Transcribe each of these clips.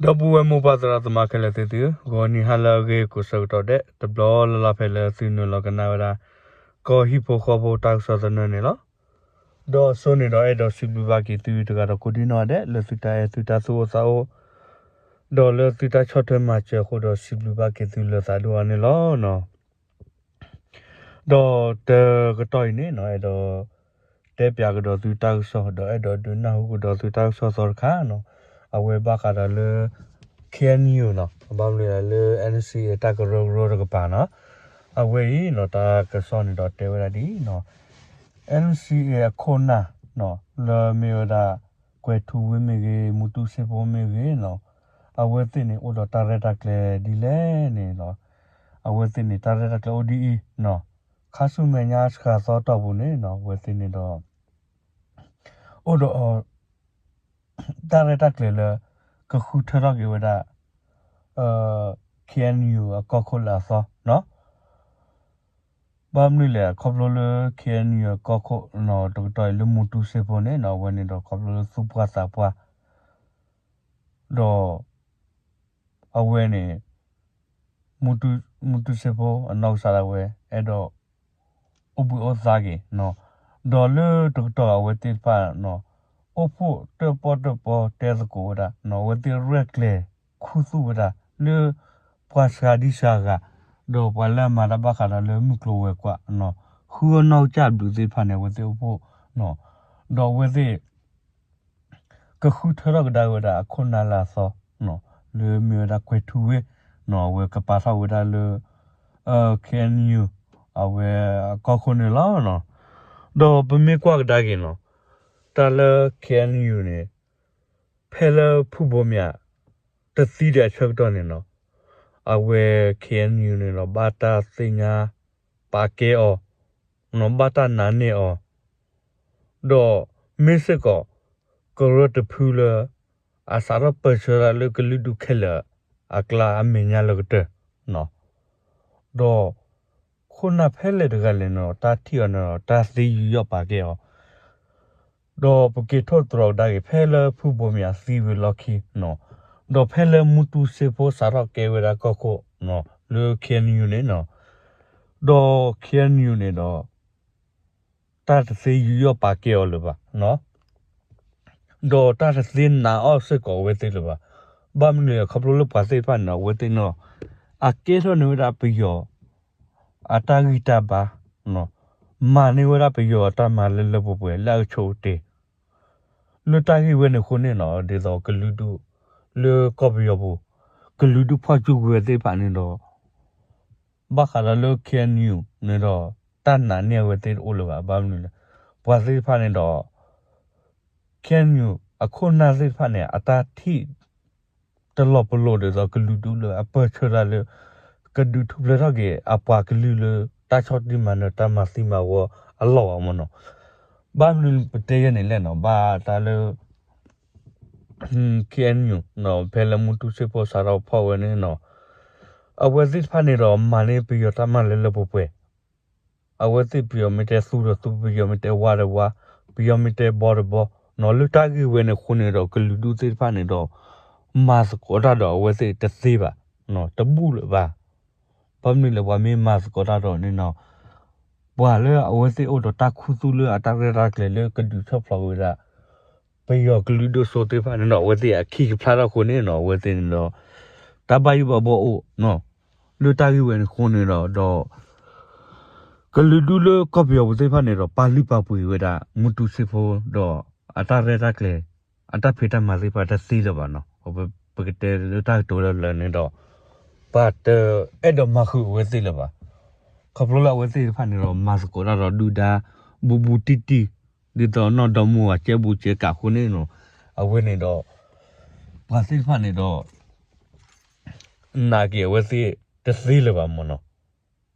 ဒီပုၢ်ဝဲၢ်မိၢ်ပၢ်သရၣ်သမါခဲလၢာ်သ့ၣ်သုဧၢ, ဂီၤနံၤဟါလၢအဂ့ၤကိးဆၢကတီၢ်ဒဲး တဘျီလၢ်လၢ်ဖဲလၢသုနုာ်လီၤကနၣ်ဝဲဒၣ် ကီၢ်ဟံၣ်ဖိဃီဖိတၢ်ကစီၣ်သနၢၣ်န့ၣ်လီၤ. ဒီးအဆိန့ၣ်ဒီးအဲၣ်ဒိးစံးဘျုးဘၣ်က့ၤသုတဂၤဒီးကိးဒံနီၢ်ဒဲး လၢသုတၢ်အဲၣ်သုတၢ်သူၣ်အိၣ်သးအိၣ် ဒီးလၢသုတၢ်ဆီၣ်ထွဲမၤစၢၤအဃိဒီးစံးဘျုးဘၣ်က့ၤသုလၢသးဒိၣ်အါန့ၣ်လီၤ. ဒီးတကတီၢ်အံၤန့ၣ်နီၤ အဲၣ်ဒိးတဲပၠးကဒီးသုတၢ်ကစီၣ် ဒီးအဲၣ်ဒိးဒုးနၢ်ဟူကဒီးသုတၢ်ကစီၣ်သီတခါနီၤ, အဝဲဘၣ်ဃးဒီးလၢ K N U နီၤ, ဘၣ်မနုၤလဲၣ်လၢ N C A တၢ်ကရၢကရိတကပၤနီၤ, အဝဲအံၤနီၤ တၢ်ကစီၣ်န့ၣ်ဒီးတဲဝဲဒၣ်ဒ်အံၤနီၤ, N C A အခိၣ်နၢ်နီၤ လၢမ့ၢ်ဝဲဒၣ် ကွဲၤထူဝ့မ့ၢ်ဂ့ၤ မူတူစ့ဖိမ့ၢ်ဂ့ၤနီၤ, အဝဲသ့ၣ်န့ၣ်အိၣ်ဒီးတၢ်ရဲၣ်တၢ်ကျဲၤဒ်လဲၣ်န့ၣ်နီၤ, အဝဲသ့ၣ်န့ၣ်တၢ်ရဲၣ်တၢ်ကျဲၤအိၣ်ဒ်အံၤနီၤ, ခါဆူမဲာ်ညါစှၤသီတီၢ်ပူၤန့ၣ်နီၤ အဝဲသ့ၣ်န့ၣ်ဒီး အိၣ်ဒီး တၢ်ရဲၣ်တၢ်ကျဲၤလၢ ကဃုထၢထီၣ်က့ၤဝဲဒၣ် K N U အကီၢ်ခိၣ်လၢအသီနီၤ, ဘၣ်မနုၤလဲၣ် ခီဖျိလၢ K N U အကီၢ်ခိၣ်နီၤ တကတီၢ်အံၤလၢမူတူစ့ဖိန့ၣ်နီၤ အဝဲန့ၣ်ဒီးခီဖျိလၢသူၣ်ပှၢ်သးပှၢ် ဒီး အဝဲန့ၣ် မူတူစ့ဖိအနီၢ်ကစၢ်ဒၣ်ဝဲ အဲၣ်ဒိး အိၣ်ဘှံးအိၣ်သါက့ၤနီၤ, ဒီးလၢတကတီၢ်အဝဲသ့ၣ်တဖၣ်နီၤ အိၣ်ဖှိၣ်တၢၣ်ပီၣ်တၢၣ်ပီတဲသကိးဝဲဒၣ်နီၤ အဝဲသ့ၣ်ရဲၣ်ကျဲၤခူသူၣ်ဝဲဒၣ် လၢပှၤစှၤဒံစှၤဂၤ ဒီးပှၤလၢအမၤတၢ်ဘၣ်ဃးဒီးလၢမုၢ်ကျိၤဝဲၤကွာ်နီၤ ဃုအီၣ်နီၢ်ကစၢ်ဘျုးသ့ၣ်တဖၣ်န့ၣ် အဝဲသ့ၣ်အိၣ်ဖှိၣ်နီၤ, ဒီးအဝဲသ့ၣ် ကဃုထၢထီၣ်ကဒါက့ၤဝဲဒၣ်အခိၣ်နၢ်လၢအသီနီၤ, လၢမ့ၢ်ဝဲဒၣ်ကွဲၤထူဝ့နီၤ အဝဲကပာ်ထီၣ်ဝဲဒၣ်လၢ K N U အဝဲအကီၢ်ခိၣ်န့ၣ်လီၤနီၤ, ဒီးပမ့ၢ်ကွၢ်ကဒါက့ၤနီၤ တၢ်လၢ K N U န့ၣ် ဖဲလၢဖုဘိမၠး တသံဒံးအဆၢကတီၢ်န့ၣ်နီၤ, အဝဲ K N U န့ၣ်ဒီး ဘၣ်တၢ်သ့ၣ်ညါပာ်ကဲအီၤ, နီၤ ဘၣ်တၢ်နာ်န့ၢ်အီၤ, ဒီးမ့ၢ်စ့ၢ်ကီး ကရၢတဖုလၢ အစးထီၣ်ပၢၢ်ဆၢဒၣ်လၢကလုာ်ဒူၣ်ခဲလၢာ်အကျါအမဲာ်ညါလၢကတၢၢ်နီၤ, ဒီး ခိၣ်နၢ်ဖဲလဲၣ်တဂၤလဲၣ်န့ၣ်ဒီး တၢ်ထံၣ်အီၤန့ၣ်ဒီး တၢ်သ့ယူးယီၣ်ပာ်ကဲအီၤ, ဒီးပက့ၤထီၣ်သတြီၤကဒါက့ၤ ဖဲလၢဖုဘိမၠးသံဝံၤလီၢ်ခံနီၤ, ဒီးဖဲလၢမူတူစ့ဖိစးထီၣ်ကဲဝဲဒၣ်ကီၢ်ခိၣ်နီၤ လၢ K N U န့ၣ်နီၤ, ဒီး K N U န့ၣ်ဒီး တၢ်တသ့ယူးယီၣ်ပာ်ကဲအီၤလၢၤဘၣ်နီၤ, ဒီးတၢ်တသ့နာ်အီၣ်စ့ၢ်ကီးအဝဲသ့ၣ်လၢၤဘၣ်, ဘၣ်မနုၤလဲၣ် ခီဖျိလၢပှၤသ့ၣ်တဖၣ်န့ၣ်ဒီး အဝဲသ့ၣ်န့ၣ်ဒီး အကဲထီၣ်န့ၢ်ဝဲဒၣ်ပယီၤ အတၢ်ဂံၢ်တၢ်ဘါ, မၤန့ၢ်ဝဲဒၣ်ပယီၤအတၢ်မၤလၢလၢပှဲၤပှဲၤလၢအကဆိးကတ့ၢ်, လၢတၢ်ဂ့ၢ်ဝဲန့ၣ်အဃိန့ၣ်နီၤ ဒ်သိးကလုာ်ဒူၣ် လၢကီၢ်ပယီၤပူၤ ကလုာ်ဒူၣ်ဖီၣ်စုကဝဲၤသ့ၣ်တဖၣ်န့ၣ်ဒီး ဘၣ်ဃးဒီးလၢ K N U န့ၣ်ဒီး တၢ်နာ်န့ၢ်အဝဲသ့ၣ်တအိၣ်လၢၤဘၣ်, ဘၣ်မနုၤလဲၣ် ပှၤသ့ၣ်တဖၣ်န့ၣ်ဒီး K N U အခိၣ်နၢ်သ့ၣ်တဖၣ်န့ၣ် အတၢ်ထံၣ် တလီၤပလိာ်ဒ်သိးကလုာ်ဒူၣ်လၢအပၢၢ်ဆၢတၢ်လၢ ကဒုးထူၣ်ဖျဲးထီၣ်က့ၤအပှၤကလုာ်လၢ တၢ်ဆီၣ်တံၢ်မၤနၢၤတၢ်မၤသံမၤဝီအလီၢ်ဘၣ်မ့ၢ်နီၤ, ဘၣ်မနုၤပတဲယဲန့ၣ်လဲၣ်နီၤ ဘၣ်တၢ်လၢ K N U ဖဲလၢမူတူစ့ဖိစးထီၣ်ဖီၣ်ဝဲန့ၣ်နီၤ, အဝဲသ့ၣ်တဖၣ်န့ၣ်ဒီးမၤန့ၢ်ပယီၤတၢ်မၤလၢလၢပှဲၤပှဲၤ, အဝဲသ့ၣ်ပယီၤမ့ၢ်တဲသူဒီးသူ ပယီၤမ့ၢ်တဲဝါဒီးဝါ, ပယီၤမ့ၢ်တဲဘီဒီးဘီ, နီၤ လၢတၢ်ဂ့ၢ်ဝဲန့ၣ်အဃိန့ၣ်ဒီး ကလုာ်ဒူၣ်သ့ၣ်တဖၣ်န့ၣ်ဒီး မၤသကိးတၢ်ဒီးအဝဲသ့ၣ်တသ့ဘၣ်, တဘူၣ်လၢၤဘၣ်, ဘၣ်မနုၤလဲၣ် ပှၤမ့ၢ်မၤသကိးတၢ်ဒီးန့ၣ်နီၤ ပှၤလၢအဝဲသ့ၣ်အိၣ်ဒီးတၢ်ခူသူၣ်လၢအတၢ်ရဲၣ်တၢ်ကျဲၤလၢကဒုးဆီၣ်ဖျိးဝဲဒၣ် ပယီၤကလုာ်ဒိၣ်စိသ့ၣ်တဖၣ်န့ၣ်နီၤ အဝဲသ့ၣ်အခံကဖျါထီၣ်အဃိန့ၣ်နီၤ အဝဲသ့ၣ်န့ၣ်ဒီး တၢ်ဘၣ်ယိၣ်ဘၣ်ဘှီအိၣ်နီၤ လၢတၢ်ဂ့ၢ်ဝဲန့ၣ်အဃိန့ၣ်ဒီး ဒီး ကလုာ်ဒူၣ်လၢကီၢ်ပယီၤပူၤသ့ၣ်တဖၣ်န့ၣ်ဒီး ပာ်လုၢ်ပာ်ပှ့ၤဝဲဒၣ် မူတူစ့ဖိ ဒီးအတၢ်ရဲၣ်တၢ်ကျဲၤ အတၢ်ဖံးတၢ်မၤသ့ၣ်တဖၣ်တသ့လၢၤဘၣ်နီၤ ပကတဲလၢတၢ်ကတိၤလၢလၢာ်န့ၣ်ဒီး ပှၤတအဲၣ်ဒိးမၤဃုာ်အဝဲသ့ၣ်လၢၤဘၣ်. ခီဖျိလၢအဝဲသ့ၣ်တဖၣ်န့ၣ်ဒီး မၤသကိးတၢ်ဒီးဒုၣ်ဒါ ဘူးဘူးတံၢ်တံၢ် ဒ်သိးနီၢ်ဒီမါဝၤကဲဘူးကဲကးအဃိန့ၣ်နီၤ အဝဲန့ၣ်ဒီး ပှၤသ့ၣ်တဖၣ်န့ၣ်ဒီး နာ်က့ၤအဝဲသ့ၣ်တသ့လၢၤဘၣ်မ့ၢ်နီၤ. ဒီးအလီၢ်တအိၣ်လၢကဘၣ်နာ်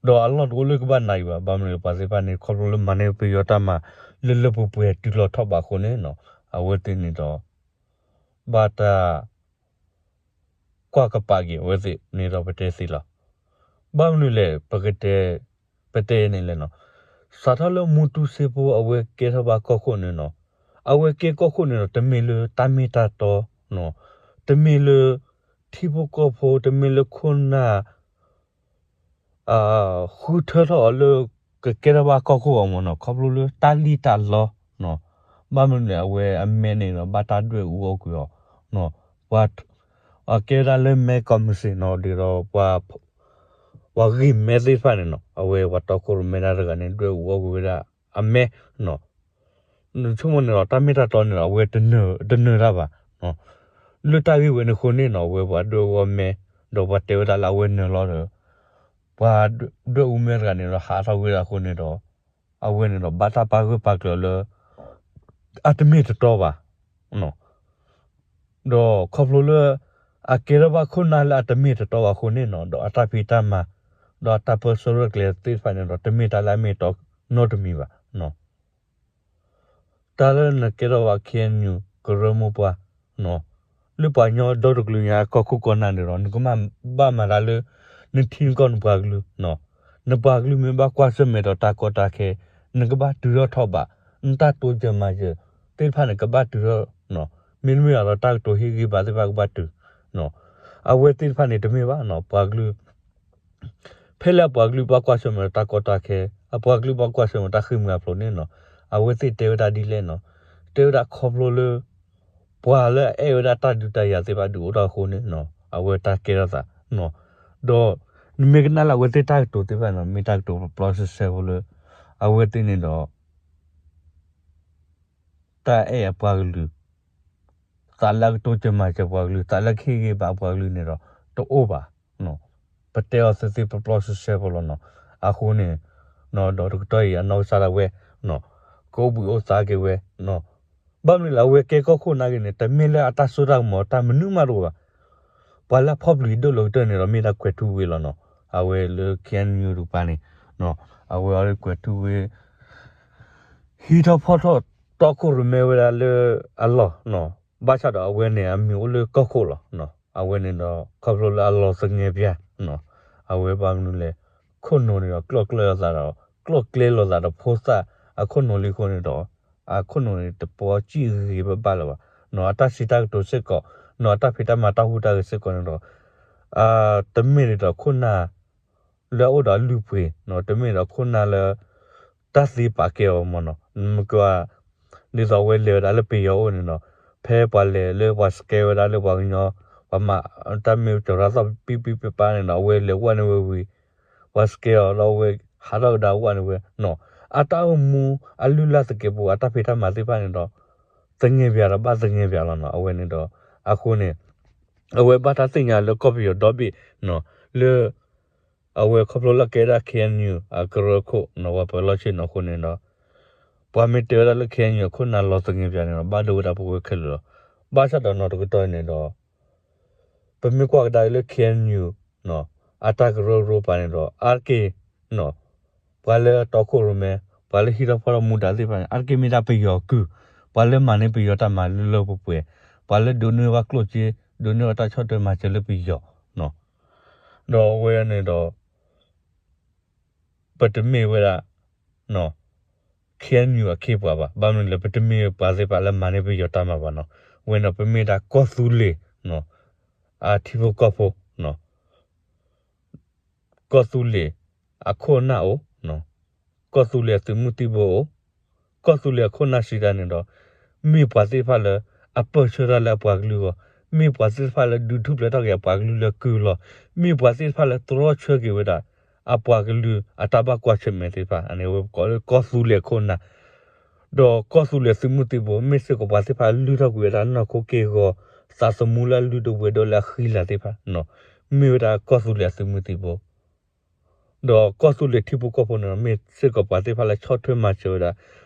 အံၤဘၣ်. ဘၣ်မနုၤလဲၣ် ပှၤသ့ၣ်တဖၣ်န့ၣ် ခီဖျိလၢမၤန့ၢ်ပယီၤတၢ်မၤ လၢလၢပှဲၤပှဲၤတုၤလီၤထီၣ်ဘၣ်အဃိန့ၣ်နီၤ အဝဲသ့ၣ်န့ၣ်ဒီး ဘၣ်တၢ် ကွၢ်ကပာ်က့ၤအဝဲသ့ၣ်န့ၣ်ဒီးပတဲသ့လီၤ. ဘၣ်မနုၤလဲၣ် ပကတဲ ပတဲန့ၣ်လဲၣ်နီၤ. စးထီၣ်လၢမူတူစ့ဖိအဝဲကဲထီၣ်ဘၣ်ကီၢ်ခိၣ်န့ၣ်နီၤ, အဝဲကဲကီၢ်ခိၣ်န့ၣ်ဒီး တမ့ၢ်လၢတၢ်မ့ၢ်တၢ်တီနီၤ, တမ့ၢ်လၢ ထံဖိကီၢ်ဖိတမ့ၢ်လၢခိၣ်နၢ် ဃုထၢထီၣ်အီၤလၢ ကကဲထီၣ်ဘၣ်ကီၢ်ခိၣ်အီၤမ့ၢ်နီၤ, ခီဖျိလၢတၢ်လံၣ်တၢ်လီ, ဘၣ်မနုၤလဲၣ် အဝဲအမဲန့ၣ်ဒီး ဘၣ်တၢ်ဒွဲၣ်အူအီၣ်ကွံာ်အီၤ, ပှၤ အကဲဝဲဒၣ်လၢမဲ ကီၢ်မုၢ်စ့ၣ်နီၤ ဒ်သိး ပှၤဂံၢ်မဲသ့ၣ်တဖၣ်န့ၣ်နီၤ အဝဲပှၤတီခိၣ်ရိၣ်မဲတၢ်တဂၤန့ၣ် ဒွဲၣ်အူအီၣ်ကွံာ်ဝဲဒၣ်အမဲနီၤ နဆိကမိၣ်န့ၣ်ဒီး တၢ်မ့ၢ်တၢ်တီန့ၣ်ဒီး အဝဲတနၢၤတၢ်ဘၣ်. လၢတၢ်ဂ့ၢ်ဝဲန့ၣ်အဃိန့ၣ်နီၤ အဝဲပှၤဒွဲၣ်အူအီၣ်မဲ ဒီးပှၤတဲဝဲဒၣ်လၢအဝဲနၢၤလီၤဒီး ပှၤဒွဲၣ်အူမဲတဂၤန့ၣ်ဒီး ဟးထီၣ်ကွံာ်ဒၣ်အဃိန့ၣ်ဒီး အဝဲန့ၣ်ဒီး ဘၣ်တၢ်ပာ်ဂၢၢ်ပာ်ကျၢၤလၢ အတမ့ၢ်တတီဘၣ်. ဒီးခီဖျိလၢ အကဲထီၣ်ဘၣ်ခိၣ်နၢ်လၢအတမ့ၢ်တတီဘၣ်အဃိန့ၣ်နီၤ ဒီးအတၢ်ဖံးတၢ်မၤ ဒီးအတၢ်ပၢဆှၢရဲၣ်ကျဲၤသ့ၣ်တဖၣ်န့ၣ်ဒီး တမ့ၢ်တၢ်လၢအမ့ၢ်အတီနီတမံၤဘၣ်. တၢ်လၢနကဲထီၣ်ဘၣ် ခ့ၣ်အဲၣ်ယူၣ် ကရၢမိၢ်ပှၢ် လၢပှၤကညီဒီတကလုာ်ညါအကီၢ်ခိၣ်ကီၢ်နၢ်န့ၣ်ဒီး နကဘၣ်မၤတၢ်လၢ နထံနကီၢ်နပှၤကလုာ်, နပှၤကလုာ်မ့ၢ်ဘၣ်ကွၢ်ဆၢၣ်မဲာ်ဒီးတၢ်ကီတၢ်ခဲ နကဘၣ်တုၤထီၣ်ထီၣ်ဘး နတၢ်တိစၢၤမၤစၢၤသ့ၣ်တဖၣ်န့ၣ် ကဘၣ်တုၤထီၣ်, မ့တမ့ၢ်ဘၣ်ဒီးတၢ်ကတိၤဟ့ၣ်ဂံၢ်ဘါသ့ၣ်တဖၣ်ကဘၣ်တုၤ, အဝဲသ့ၣ်တဖၣ်န့ၣ်တမ့ၢ်ဘၣ် ပှၤကလုာ် ဖဲလၢအပှၤကလုာ်ဘၣ်ကွၢ်ဆၢၣ်မဲာ်ဒီးတၢ်ကီတၢ်ခဲ, အပှၤကလုာ်ဘၣ်ကွၢ်ဆၢၣ်မဲာ်တၢ်ဃ့ၢ်မှံဟးဖျိးန့ၣ်နီၤ, အဝဲသ့ၣ်တဲဝဲဒၣ်ဒ်လဲၣ်နီၤ, တဲဝဲဒၣ်ခီဖျိလၢ ပှၤလၢအအဲၣ်ဝဲဒၣ်တၢ်ဒုးတၢ်ယၤသ့ၣ်တဖၣ်ဒုးအိၣ်ထီၣ်အဃိန့ၣ်နီၤ, အဝဲတၢ်ကဲထီၣ်သး, ဒီး နမ့ၢ်ကနၣ်လၢအဝဲသ့ၣ်တၢ်ကတိၤသ့ၣ်တဖၣ်နီၤ မ့ၢ်တၢ်ကတိၤပျီပျီဆှဲဆှဲဖိလၢ အဝဲသ့ၣ်န့ၣ်ဒီး တၢ်အဲၣ်အပှၤကလုာ်, သးလၢအကတိစၢၤမၤစၢၤပှၤကလုာ်, သးလၢကဟ့ၣ်ဂံၢ်ဘါအပှၤကလုာ်န့ၣ်ဒီး တအိၣ်ဘၣ်. ပတဲအီၤသ့သ့ပျီပျီဆှဲဆှဲဖိလီၤနီၤ. အဃိန့ၣ် ဒီးတကတီၢ်အံၤအနီၢ်ကစၢ်ဒၣ်ဝဲ ကအိၣ်ဘှံးအိၣ်သါက့ၤဝဲ, ဘၣ်မနုၤလဲၣ် အဝဲကဲကီၢ်ခိၣ်နာ်က့န့ၣ် တမ့ၢ်လၢအတၢ်စိတၢ်ကမီၤတၢ်မနုၤမးတအိၣ်ဘၣ်. ပှၤလၢအဖီၣ်ပျံၤဒိၣ်လီၤကတၢၢ်န့ၣ်ဒီး မ့ၢ်ဒၣ်ကွဲၤထူဝ့လီၤနီၤ. အဝဲလၢ ခ့ၣ်အဲၣ်ယူၣ် တကပၤန့ၣ် အဝဲအီၤကွဲၤထူဝ့ ဟံးထီၣ်ဖီၣ်ထီၣ်တီခိၣ်ရိၣ်မဲဝဲဒၣ်လၢအလီၢ်, ဘၣ်ဆၣ်ဒီးအဝဲန့ၣ်အမံၤအိၣ်လၢကီၢ်ခိၣ်လီၤ. အဝဲန့ၣ်ဒီးခီဖျိလၢအလီၤသငဲးပၠး, အဝဲဘၣ်မနုၤလဲၣ်, ခိၣ်နူာ်န့ၣ်ဒီးကျီၢ်ကျဲလိာ်သးဒီး ကျီၢ်ကျဲလိာ်သးဒီးဖိသၣ်အခိၣ်နူာ်လံအဃိန့ၣ်ဒီး အခိၣ်နူာ်န့ၣ်တပီၤစံၣ်ဂ့ၤဘၣ်ဘၣ်လၢၤဘၣ်. အတၢ်စံးတၢ်ကတိၤစ့ၢ်ကီး, အတၢ်ဖံးတၢ်မၤတၢ်ဟူးတၢ်ဂဲၤစ့ၢ်ကီးန့ၣ်ဒီး တမ့ၢ်ဒ်သိးခိၣ်နၢ် လၢအအိၣ်ဒီးအလုၢ်အပှ့ၤ, တမ့ၢ်ဒီးခိၣ်နၢ်လၢ တၢ်သ့ပာ်ကဲအီၤမ့ၢ်နီၤ. နမ့ၢ်ကွၢ် ဒ်သိးအဝဲလဲၤဝဲဒၣ်လၢပယီၤအိၣ်န့ၣ်နီၤ, ဖဲပှၤလဲၤလၢပှၤစကဲဝဲဒၣ်လၢပှၤကညီ ပှၤမၤတၢ်မ့ၢ်ကၠီၤတၢ်သီၣ်ပံပံပပၤန့ၣ်နီၤ အဝဲလဲၤဝဲန့ၣ်ဝဲဝံၤ ပှၤစကဲအီၤဒီးအဝဲဟးထီၣ်ကဒါဝဲန့ၣ်ဝဲနီၤ. အတၢ်အိၣ်မူအလုၢ်အလၢ်သကဲးပဝး အတၢ်ဖံးတၢ်မၤသ့ၣ်တဖၣ်န့ၣ်ဒီး သငဲးပၠးဒီးဘၣ်သငဲးပၠးလီၤနီၤ. အဝဲန့ၣ်ဒီး အဃိန့ၣ် အဝဲဘၣ်တၢ်သ့ၣ်ညါလၢကီၢ်ပယီၤဒီဘ့ၣ်နီၤ, လၢ အဝဲခီဖျိလၢကဲဒၣ် ခ့ၣ်အဲၣ်ယူၣ် အကရၢခိၣ်နီၤ ပှၤပၢၤလီၢ်ဆ့ၣ်နီၤအဃိန့ၣ်ဒီး ပှၤမ့ၢ်တဲဝဲဒၣ်လၢ ခ့ၣ်အဲၣ်ယူၣ် အခိၣ်နၢ်လီၤသငဲးပၠးန့ၣ်ဒီး ဘၣ်ဒိဝဲဒၣ်ပဝဲခဲလၢာ်လီၤ. ဘၣ်ဆၣ်ဒီးနီၤတကတီၢ်အံၤန့ၣ်ဒီး ပမ့ၢ်ကွၢ်ကဒါက့ၤလၢ ခ့ၣ်အဲၣ်ယူၣ် အတၢ်ကရၢကရိပၤန့ၣ်ဒီး အါတက့ၢ် ပှၤလၢတီခိၣ်ရိၣ်မဲ ပှၤလၢဟံးထီၣ်ဖီၣ်ထီၣ်မူဒါသ့ၣ်တဖၣ်န့ၣ် အါတက့ၢ်မ့ၢ်ဒၣ်ပယီၤကုၢ်, ပှၤလၢမၤန့ၢ်ပယီၤတၢ်မၤလၢလၢပှဲၤပှဲၤ, ပှၤလၢဒိးန့ၢ်ဘၣ်ကျိၣ်စ့ ဒိးန့ၢ်ဘၣ်တၢ်ဆီၣ်ထွဲမၤစၢၤလၢပယီၤ ဒီးအဝဲန့ၣ်ဒီး ပတမ့ၢ်ဝဲဒၣ် ခ့ၣ်အဲၣ်ယူၣ် အခ့အပှၤဘၣ်. ဘၣ်မနုၤလဲၣ် ပတမ့ၢ်ပှၤသ့ၣ်တဖၣ်လၢမၤန့ၢ်ပယီၤတၢ်မၤဘၣ်နီၤ. ဝဲန့ၣ်ဒီး ပမ့ၢ်ဒၣ်ကီၢ်သူလ့ၤ အထံဖိကီၢ်ဖိ ကီၢ်သူလ့ၤ အခိၣ်အနၢ်အိၣ်, ကီၢ်သူလ့ၤအသုးမုၢ်သံၣ်ဘိအိၣ်, ကီၢ်သူလ့ၤအခိၣ်အနၢ်စံးတၢ်န့ၣ်ဒီး မ့ၢ်ပှၤသ့ၣ်တဖၣ်လၢအပၢၢ်ဆၢတၢ်လၢအပှၤကလုာ်အဂီၢ်, မ့ၢ်ပှၤသ့ၣ်တဖၣ်လၢဒုးထူၣ်ဖျဲးထီၣ်က့ၤအပှၤကလုာ်လၢကုၢ်လီၤ, မ့ၢ်ပှၤသ့ၣ်တဖၣ်လၢတြီဆၢက့ၤဝဲဒၣ် အပှၤကလုာ်အတၢ်ဘၣ်ကွၢ်ဆၢၣ်မဲာ်သ့ၣ်တဖၣ် အန့ၣ်ဝဲကိးလၢကီၢ်သူလ့ၤအခိၣ်အနၢ် ဒီးကီၢ်သူလ့ၤသုးမုၢ်သံၣ်ဘိ မ့ၢ်စ့ၢ်ကီးပှၤသ့ၣ်တဖၣ်လုၢ်ထီၣ်ကွံာ်ဝဲဒၣ်နီၢ်ခိက့ၢ်ဂီၤ သးသမူလၢအလုၢ်ဒိၣ်ပှ့ၤဒိၣ်လၢအဃံလၤသ့ၣ်တဖၣ် မ့ၢ်ဝဲဒၣ်ကီၢ်သူလ့ၤအသုးမုၢ်သံၣ်ဘိ, ဒီးကီၢ်သူလ့ၤထံဖိကီၢ်ဖိန့ၣ်ဒီး မ့ၢ်စ့ၢ်ကီးပှၤသ့ၣ်တဖၣ်လၢဆီၣ်ထွဲမၤစၢၤဝဲဒၣ်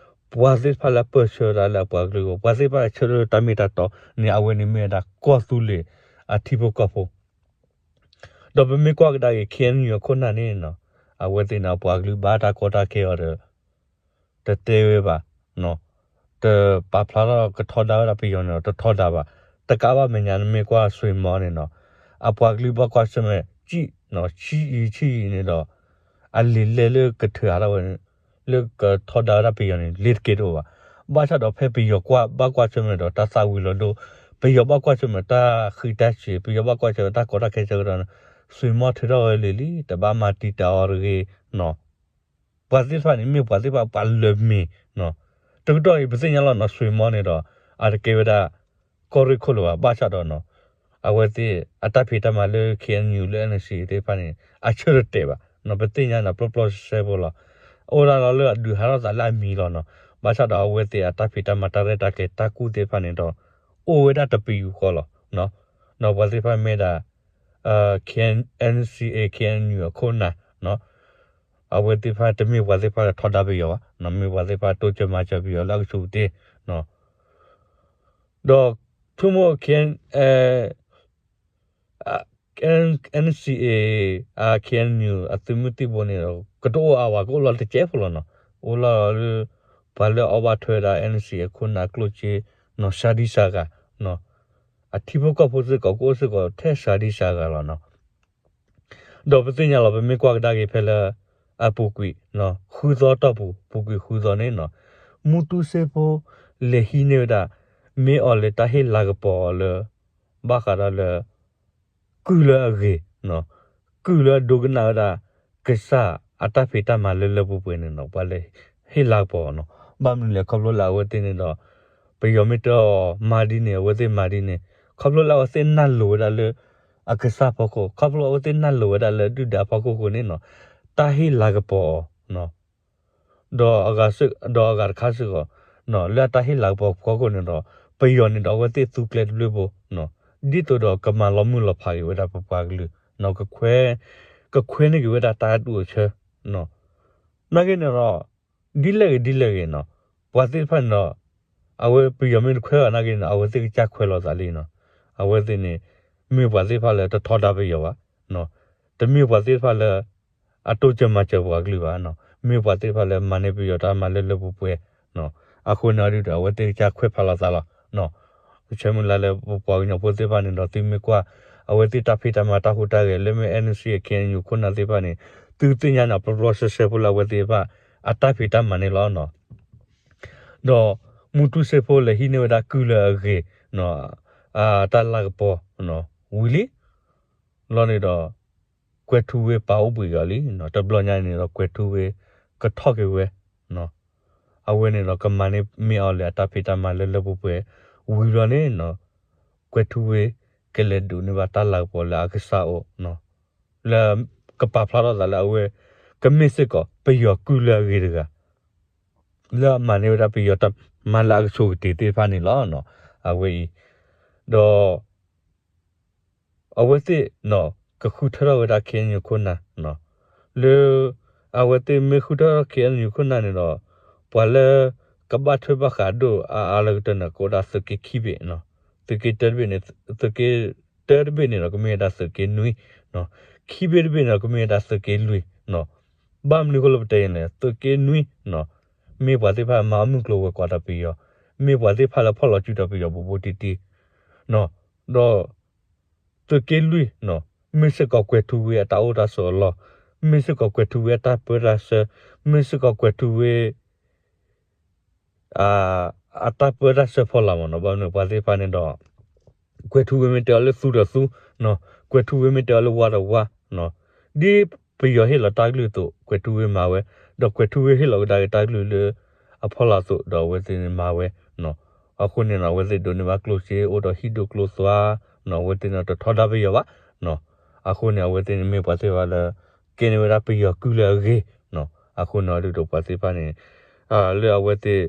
ပှၤသ့ၣ်တဖၣ်လၢအပၢၢ်ဆၢဝဲဒၣ်လၢအပှၤကလုာ်အဂီၢ်, ပှၤသ့ၣ်တဖၣ်လၢဆၢထၢၣ်တၢ်မ့ၢ်တၢ်တီန့ၣ် အဝဲန့ၣ်မ့ၢ်ဝဲဒၣ်ကီၢ်သူလ့ၤအထံဖိကီၢ်ဖိ ဒီးပမ့ၢ်ကွၢ်ကဒါက့ၤ ခ့ၣ်အဲၣ်ယူၣ် အခိၣ်အနၢ်န့ၣ်နီၤ, အဝဲသ့ၣ်န့ၣ် အပှၤကလုာ်ဘၣ်တၢ်ကီတၢ်ခဲအီၤဒီး တတဲဝဲဘၣ်, တပာ်ဖျါထီၣ်ကထီဒါဝဲဒၣ်ပယီၤန့ၣ်ဒီး တထီဒါဘၣ်, တကးဘၣ်မဲာ်ညါနမ့ၢ်ကွၢ်ဆွ့ၣ်မီၤန့ၣ်နီၤ, အပှၤကလုာ်ဘၣ်ကွၢ်ဆၢၣ်မဲာ် ဆံးဆံးအံၤဆံးအံၤန့ၣ်ဒီး အလံာ်လဲၢ်လၢကထုးအါထီၣ်ဝဲ လၢကထီဒါဝဲဒၣ်ပယီၤန့ၣ် လ့ၤတက့ၢ်တအိၣ်ဘၣ်. ဘၣ်ဆၣ်ဒီးဖဲပယီၤကွၢ်ဘၣ်ကွၢ်ဆၢၣ်မဲာ်ဒီး တၢ်သၣ်ဝံၤလီၤဒိ ပယီၤဘၣ်ကွၢ်ဆၢၣ်မဲာ်တၢ်ဃံးတၢ်စ့ၤ, ပယီၤဘၣ်ကွၢ်ဆၢၣ်မဲာ်တၢ်ကီတၢ်ခဲဆၢကတီၢ်န့ၣ်, ဆွံမီၢ်ထုးထီၣ်ဝဲလံၤလံၤ တဘၣ်မၤတံာ်တာ်အီၤတဂ့ၤနီၤ. ပှၤသ့ၣ်တဖၣ်န့ၣ် မ့ၢ်ပှၤသ့ၣ်တဖၣ်ပှၤလၢမ့ၢ်နီၤ. တကတီၢ်အံၤ ပသ့ၣ်ညါလီၤနီၤ ဆွံမီၢ်န့ၣ်ဒီး အတကဲဝဲဒၣ် ကီၢ်ရ့ၣ်ခိၣ်လၢၤဘၣ်, ဘၣ်ဆၣ်ဒီးနီၤ အဝဲသ့ၣ်အတၢ်ဖံးတၢ်မၤလၢ K N U လၢ N C A သ့ၣ်တဖၣ်န့ၣ် အဆၢတတဲာ်ဘၣ်နီၤ, ပသ့ၣ်ညါန့ၣ် ပျီပျီဆှဲဆှဲဖိလီၤ. အိၣ်ဒၣ်လီၤလၢအဒုးဟးထီၣ်သးလၢအမံၤလီၤနီၤ. ဘၣ်ဆၣ်ဒီးအဝဲသ့ၣ်အတၢ်ဖံးတၢ်မၤတၢ်ရဲၣ်တၢ်ကျဲၤတၢ်ကူၣ်သ့ၣ်တဖၣ်န့ၣ်ဒီး အိၣ်ဝဲဒၣ်တပယူာ်ဃီလီၤ. ဒီးပှၤသ့ၣ်တဖၣ်မ့ၢ်ဒၣ် N C A K N U အခိၣ်နၢ်နီၤ, အဝဲသ့ၣ်တဖၣ်တမ့ၢ်ပှၤသ့ၣ်တဖၣ်လၢထီဒါပယီၤဘၣ်, မ့ၢ်ပှၤသ့ၣ်တဖၣ်တိစၢၤမၤစၢၤပယီၤလၢအကဆူးကတ့ၢ်နီၤ. ဒီးဆိကမိၣ် N C A K N U အသုးမုၢ်သံၣ်ဘိန့ၣ်ဒီး ကတအိၣ်အါဝဲ ကအိၣ်လီၤတစဲးဖိလီၤနီၤ. အိၣ်လီၤလၢ ပှၤလၢအီၣ်ဘၣ်ထွဲဝဲဒၣ် N C A အခိၣ်နၢ်အကျိၣ်စ့နီၤ, စှၤဒံစှၤဂၤနီၤ, အထံဖိကီၢ်ဖိစ့ၢ်ကီး ကအိၣ်စ့ၢ်ကီးထဲစှၤဒံစှၤဂၤလီၤနီၤ. ဒီးပသ့ၣ်ညါလီၤ ပမ့ၢ်ကွၢ်ကဒါက့ၤဖဲလၢ အပူၤကွံာ် ဃုသီတီၢ်ပူၤ ပူၤကွံာ်ဃုသီန့ၣ်နီၤ, မူတူစ့ဖိ လဲၤဟံးန့ၢ်ဝဲဒၣ် မ့ၢ်အီၤလၢတၢ်ဟ့ၣ်လၤကပီၤအီၤလၢ ဘၣ်ဃးဒီးလၢ ကုၢ်လၢအဂ့ၤ, ကုၢ်လၢအဒိကနၣ်ဝဲဒၣ် ကစၢ်အတၢ်ဖံးတၢ်မၤလၢလၢပှဲၤပှဲၤန့ၣ်နီၤ, ပှၤလဲၤဟ့ၣ်လၤကပီၤအီၤနီၤ. ဘၣ်မနုၤလဲၣ် ခီဖျိလၢအဝဲသ့ၣ်န့ၣ်ဒီး ပယီၤမ့ၢ်တဲအီၤမၤဒ်န့ၣ် အဝဲသ့ၣ်မၤဒ်န့ၣ်, ခီဖျိလၢအဝဲသ့ၣ်နၢ်လိၤဝဲဒၣ်လၢ အကစၢ်ဖီခိၣ်, ခီဖျိအဝဲသ့ၣ်နၢ်လိၤဝဲဒၣ်လၢဒုၣ်ဒါဖီခိၣ်အဃိန့ၣ်နီၤ, တၢ်ဟ့ၣ်လၤကပီၤအီၤ ဒီးအဂၤတခါစ့ၢ်ကီး လၢအတၢ်ဟ့ၣ်လၤကပီၤဖီခိၣ်န့ၣ်ဒီး ပယီၤန့ၣ်ဒီးအဝဲသ့ၣ်သူကျဲတဘျုးဘိ, ဒ်သိးဒီးကမၤလီၤမုၢ်လီၤဖးက့ၤဝဲဒၣ်ပပှၤကလုာ်, ကခွဲးန့ၢ်က့ၤဝဲဒၣ်တၢ်အဒူၣ်အဆၢ နာ်က့န့ၣ်ဒီး ဒ်လဲၣ်ဂ့ၤဒ်လဲၣ်ဂ့ၤနီၤ, ပှၤသ့ၣ်တဖၣ်န့ၣ်ဒီး အဝဲပယီၤမ့ၢ်တခွဲးဘၣ်နာ်က့န့ၣ် အဝဲသ့ၣ်ကစၢ်ခွဲးလီၤသးလံနီၤ. အဝဲသ့ၣ်န့ၣ် မ့ၢ်ပှၤသ့ၣ်တဖၣ်လၢတထီဒါပယီၤဘၣ်, တမ့ၢ်ပှၤသ့ၣ်တဖၣ်လၢ အတိစၢၤမၤစၢၤပှၤကလုာ်ဘၣ်, မ့ၢ်ပှၤသ့ၣ်တဖၣ်လၢမၤန့ၢ်ပယီၤတၢ်မၤလၢလၢပှဲၤပှဲၤ, အဃိန့ၣ်အီၤဒုးဒီး အဝဲသ့ၣ်ကစၢ်ခွဲးဖးလီၤသးလီၤ. ဆၢမုၢ်လၢ်လၢပပှၤကညီဖိသ့ၣ်တဖၣ်န့ၣ်ဒီး သုမ့ၢ်ကွၢ် အဝဲသ့ၣ်တၢ်ဖံးတၢ်မၤတၢ်ဟူးတၢ်ဂဲၤလၢမ့ၢ် N C A K N U ခိၣ်နၢ်သ့ၣ်တဖၣ်န့ၣ် သုသ့ၣ်ညါန့ၣ် ပျီပျီဆှဲဆှဲဖိလၢအဝဲသ့ၣ်တဖၣ် အတၢ်ဖံးတၢ်မၤန့ၣ်လီၤ. ဒီးမူတူစ့ဖိလဲၤဟံးန့ၢ်ဝဲဒၣ်ကုၢ်လၢအဂ့ၤ တၢ်လၤကပီၤ ဝံၤလံ လီၤန့ၣ်ဒီး ကွဲၤထူဝ့ပာ်အိၣ်ဘှံးက့ၤအီၤလံ, တဘျီညါန့ၣ်ဒီး ကွဲၤထူဝ့ကထီၣ်က့ၤဝဲ, အဝဲန့ၣ်ဒီး ကမၤန့ၢ်မ့ၢ်အီၤလၢအတၢ်ဖံးတၢ်မၤလၢလၢပှဲၤပှဲၤ, ဝံၤဘျီန့ၣ် ကွဲၤထူဝ့ကလဲၤဒိးန့ၢ်ဘၣ်တၢ်လၤကပီၤလၢအကစၢ်အိၣ် လၢကပာ်ဖျါထီၣ်သးလၢအဝဲ ကမ့ၢ်စ့ၢ်ကီးပယီၤကုၢ်လၢအဂ့ၤတဂၤ လၢအမၤန့ၢ်ဝဲဒၣ်ပယီၤတၢ်မၤလၢအကဆူးကတ့ၢ်သ့ၣ်တဖၣ်န့ၣ်လီၤ. အဝဲအံၤ ဒီး အဝဲသ့ၣ် ကဃုထၢထီၣ်ဝဲဒၣ် K N U ခိၣ်နၢ် လၢ အဝဲသ့ၣ်မ့ၢ်ဃုထၢထီၣ် K N U ခိၣ်နၢ်န့ၣ်ဒီး ပှၤလၢ ကဘၣ်ထွဲဘၣ်ဃးဒိၣ်အါအါလၢကတၢၢ်န့ၣ် ကအိၣ်ဒၣ်သုးက့ခံဘ့ၣ်, သုးက့တၢတဘ့ၣ်န့ၣ် သုးက့တၢတဘ့ၣ်န့ၣ်ဒီး ကမ့ၢ်ဝဲဒၣ်သုးက့နွံ, ခံဘ့ၣ်တဘ့ၣ်န့ၣ်ဒီး ကမ့ၢ်ဝဲဒၣ်သုးက့လွံၢ်, ဘၣ်မနုၤအဃိလၢပတဲအံၤန့ၣ် သုးက့နွံ မ့ၢ်ပှၤသ့ၣ်တဖၣ်မၤအီၣ်မုၢ်ကျိၤဝဲၤကွာ်ဒီးပယီၤ, မ့ၢ်ပှၤသ့ၣ်တဖၣ်လၢဖီၣ်လီၤစုဒီးပယီၤဘူးဘူးတံၢ်တံၢ်, ဒီး သုးက့လွံၢ် မ့ၢ်စ့ၢ်ကီးကွဲၤထူဝ့အတၢ်အိၣ်တၢ်ဆိးအလီၢ်, မ့ၢ်စ့ၢ်ကီးကွဲၤထူဝ့အတၢ်ပၢတၢ်ဆှၢ, မ့ၢ်စ့ၢ်ကီးကွဲၤထူဝ့ အတၢ်ပၢတၢ်ဆှၢဖီလာ်မ့ၢ်နီၤ, ဘၣ်မနုၤပှၤသ့ၣ်တဖၣ်န့ၣ်ဒီး ကွဲၤထူဝ့မ့ၢ်တဲအီၤလၢသူဒီးသူ, ကွဲၤထူဝ့မ့ၢ်တဲအီၤလၢဝါဒီးဝါ, ဒ်ပယီၤဟ့ၣ်လီၤတၢ်ကလုၢ်အသိး ကွဲၤထူဝ့မၤဝဲ, ဒီးကွဲၤထူဝ့ဟ့ၣ်လီၤကဒါက့ၤတၢ်ကလုၢ်လၢအဖီလာ်အသိး ဒီးအဝဲသ့ၣ်န့ၣ်မၤဝဲ, အဃိန့ၣ်နီၤ အဝဲသ့ၣ်ဒိးန့ၢ်ဘၣ်ကျိၣ်စ့ အိၣ်ဒီးဟံၣ်ဒိၣ်ကျိသွါ, အဝဲသ့ၣ်န့ၣ်တထီဒါပယီၤဘၣ်, အဃိန့ၣ် အဝဲသ့ၣ်န့ၣ်မ့ၢ်ပှၤသ့ၣ်တဖၣ်လၢ ကဲန့ၢ်ဝဲဒၣ်ပယီၤကုၢ်လၢအဂ့ၤ, အဃိန့ၣ် အဒုးဒီးပှၤသ့ၣ်တဖၣ်န့ၣ် လၢအဝဲသ့ၣ်